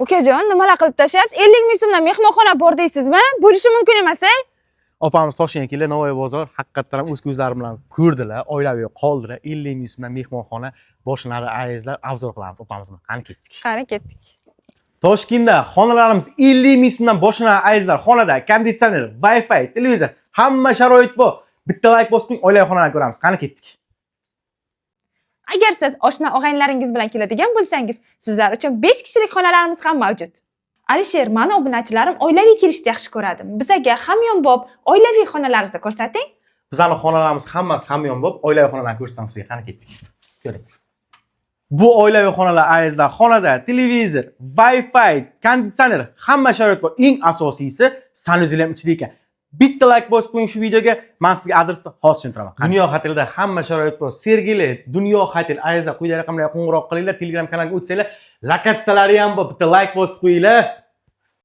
Ukajon, nimalar qilib tashlayapsiz? 50 ming so'mdan mehmonxona bor deysizmi? Bo'lishi mumkin emas, ey. Opamiz Toshkentga keldilar, Navoiy bozor, haqiqatdan ham o'z ko'zlari bilan ko'rdilar, oilaviy qoldilar. 50 ming so'mdan mehmonxona boshlanadi, azizlar. Обзор qilamiz opamiz bilan. Qani, ketdik. Qani, ketdik. Toshkentda xonalarimiz 50 ming so'mdan boshlanadi, azizlar. Xonada konditsioner, Wi-Fi, televizor, hamma sharoit bor. Bitta layk bosib qo'ying, oilaviy xonalarni ko'ramiz. Qani, ketdik. Agar siz oshna og'aynilaringiz bilan keladigan bo'lsangiz, sizlar uchun 5 kishilik xonalarimiz ham mavjud. Alisher, mani obunachilarim oilaviy kelishni yaxshi ko'radi. Bizaga hamyonbop oilaviy xonalarimizni ko'rsating. Bizani xonalarimiz hammasi hamyonbop, oilaviy xonalarni ko'rsatamiz sizga. Qani, ketdik. Ko'ring. Bu oilaviy xonalar, azizlar, xonada televizor, Wi-Fi, konditsioner, hamma sharoit bor. Eng asosiysi санузел ham ichida ekan. Bitta layk bosib qo'ying shu videoga, men sizga adresni hozir tushuntiraman. Dunyo Hotelda hamma sharoit bor. Sergeli Dunyo Hotel, azizlar, quyidagi raqamlarga qo'ng'iroq qilinglar, Telegram kanaliga o'tsanglar, lokatsiyalari ham bor. Bitta layk bosib qo'yinglar.